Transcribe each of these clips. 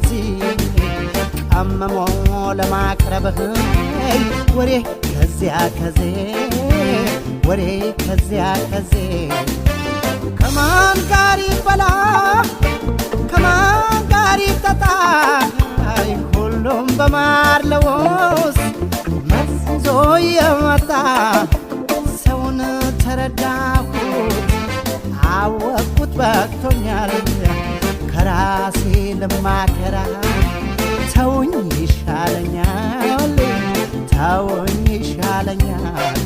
ከዚህ ቀምሞ ለማቅረብህ ወሬ ከዚያ ከዜ ወሬ ከዚያ ከዜ ከማን ጋር ይበላ ከማን ጋር ይጠጣ ሁሉም በማር ለውስ መዝዞ የመጣ ሰውን ተረዳሁት አወቅኩት በቅቶኛል ከራሴ ልማከራ ተውኝ ይሻለኛል ተውኝ ይሻለኛል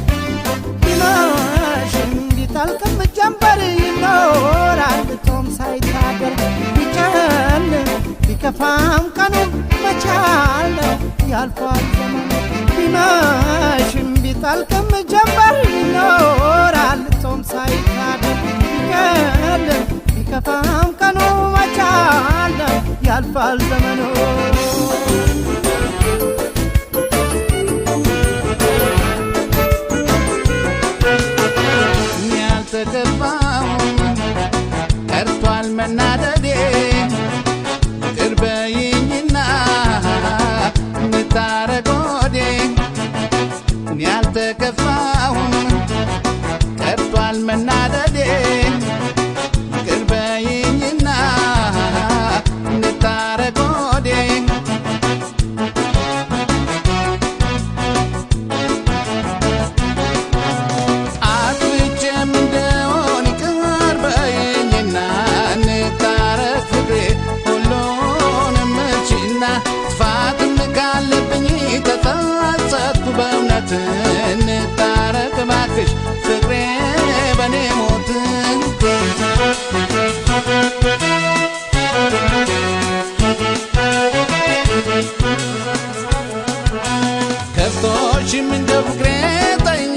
ቢመሽም ቢጠልቅም ጀንበር ይኖራል ቶም ሳይታደር ቢጨልም ቢከፋም ቀኑ መቻል ያልፋል ዘመኑ ቢመሽም ቢጠልቅም ጀንበር ይኖራል ቶም ሳይታደር ቢጨልም ቢከፋም ቀኑ መቻል ያልፋል ዘመኑ። ያልተገባውን ቀርቷል መናደዴ ይቅር በይኝና እንታረቅ ወዴ። ያልተከፋሁም ቀርቷል መናደዴ ይቅር በይኝና እንታረቅ ወዴ። አጥፍቼም እንደሆን ይቅር በይኝና እንታረቅ ፍቅሬ ሁሉንም እችና ጥፋትም ካለብኝ ተጸጸትኩ በእውነት እንታረቅ እባክሽ ፍቅሬ በኔ ሞት። ከፍቶሽም እንደ ፍቅሬ ተይኝ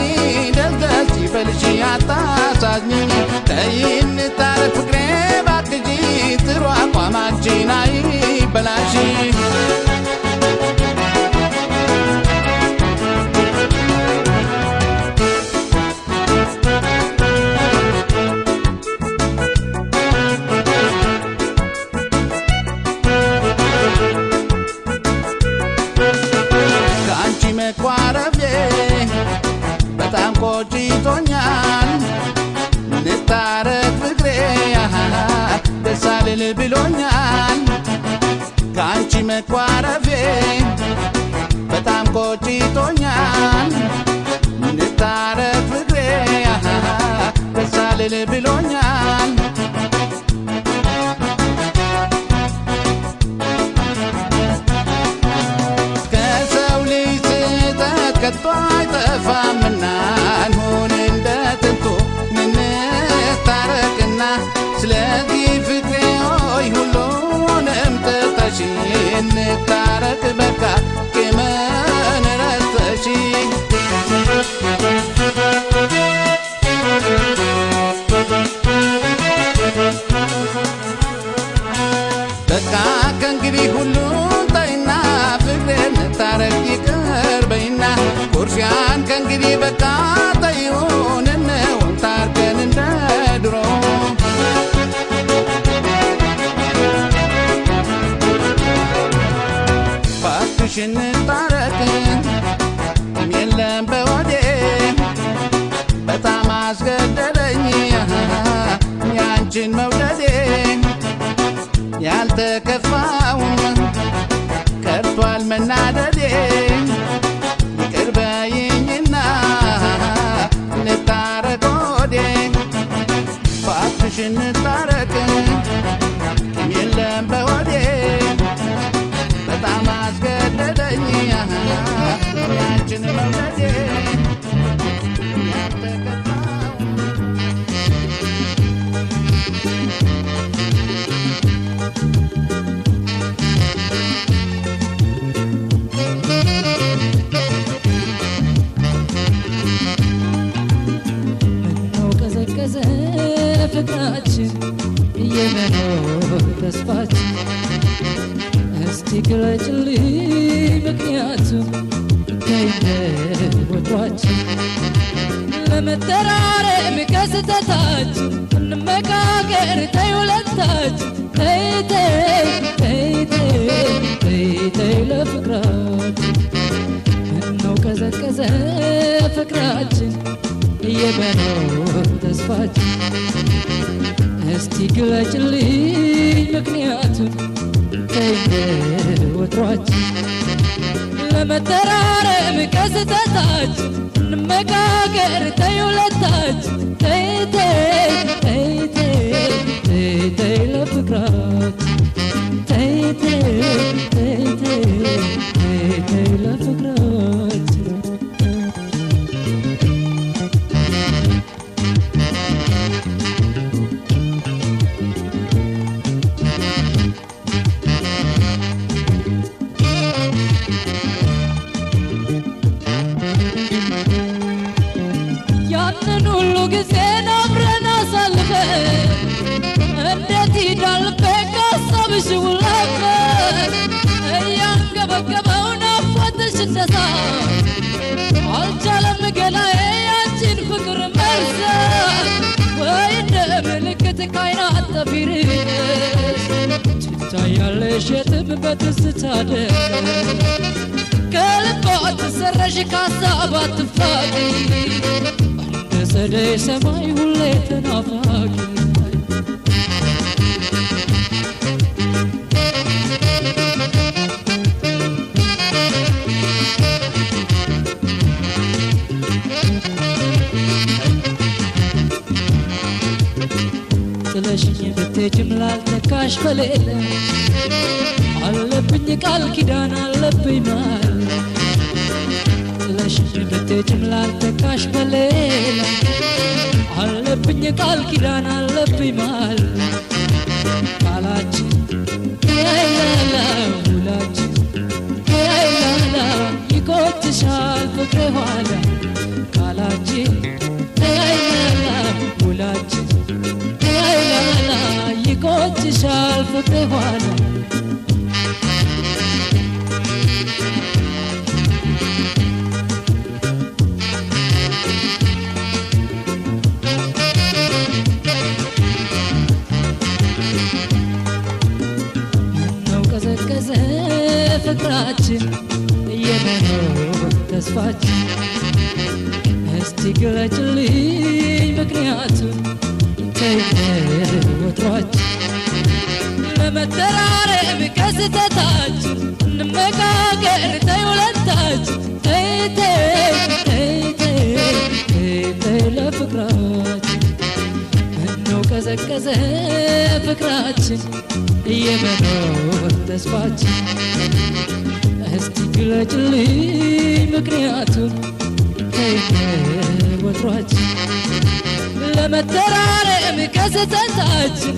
ደልደል ሲፈልሽ አታሳዝኚኝ ተይ እንታረቅ ፍቅሬ እባክሽ ጥሩ አቋማችን አይበላሽ። ከአንቺ መኳረፌ በጣም ቆጭቶኛል እንታረቅ ፍቅሬ ደስ አልል ብሎኛል። ከአንቺ መኳረፌ በጣም ቆጭቶኛል እንታረቅ ፍቅሬ ደስ አልል ብሎኛል። ከሰው ልጅ ስህተት ከቶ አይጠፋምና እንሁን እንደ ጥንቱ እንታረቅና ስለዚህ ፍቅሬ ሆይ ሁሉንም ትተሽ እንታረቅ በቃ ቂምን ረስተሽ። በቃ ከእንግዲህ ሁሉን ተይና ፍቅሬ እንታረቅ ይቅር በይና ኩርፊያን ከእንግዲህ በቃ ተይውን እንሁን ታርቀን እንደ ድሮ። እባክሽ እንታረቅ ቂም የለም በወዴ በጣም አስገደደኝ ያንቺን መውደዴ ያልተከፋውን ቀርቷል መናደዴ ይቅር በይኝና እንታረቅ ወዴ። እባክሽ እንታረቅ ቂም የለም በወዴ በጣም አስገደደኝ ያንቺን መውደዴ ያልተከፋውን። ምነው ቀዘቀዘ ፍቅራችን የመኖር ተስፋችን እስቲ ግለጭልኝ ምክንያቱም ከይነ ወትሯችን ለመተራረም ከስተታችን እንመካከር ተይ ሁለታችን ተይ ተይ ተይ ተይ ተይ ተይ ለፍቅራችን ምነው ቀዘቀዘ ፍቅራችን የመኖር ተስፋችን እስቲ ግለጭልኝ ምክንያቱን ተይ ወትሯችን ለመተራረም ከስተታችን እንመካከር ተይ ሁለታችን ተይ ተይ ተይ ተይ ተይ ተይ ለፍቅራችን ተይ ተይ ተይ ተይ ተይ ተይ ለፍቅራችን ያንን ሁሉ ጊዜ አብረን አሳልፈን እንዴት ይዳል በካሳብሽ ውለፈን እያንገበገበው ናፍቆትሽ እንደሳት አልቻለም ገላዬ ያንቺን ፍቅር መርሳት ወይ እንደ ምልክት ካይና አጠፊርሽ ትታያለሽ የትም በትዝታ ደምቀሽ ከልብ አትሰረሽ ከሀሳብ አትፋቂ እንደ ጸደይ ሰማይ ሁሌ ተናፋቂ ጥለሽኝ ብትሄጂም ላልተካሽ በሌለ አለብኝ ቃል ኪዳን አለብኝ ማል ጥለሽኝ ብትሄጂም ላልተካሽ በሌለ አለብኝ ቃል ኪዳን አለብኝ ማል ቃላችን ያይላላ ውላችን ያይላላ ይቆጭሻል ፍቅሬ ኋላ ቃላችን ያይላላ ውላችን ያይላላ ይቆጭሻል ፍቅሬ ኋላ ምነው ቀዘቀዘ ፍቅራችን የመኖር ተስፋችን እስቲ ግለጭልኝ ምክንያቱን ተይ ወትሯችን ለመተራረም ከስተታችን እንመካከር ተይ ሁለታችን ተይ ተይ ተይ ተይ ተይ ተይ ለፍቅራችን ምነው ቀዘቀዘ ፍቅራችን የመኖር ተስፋችን እስቲ ግለጭልኝ ምክንያቱን ተይ ወትሯችን ለመተራረም ከስተታችን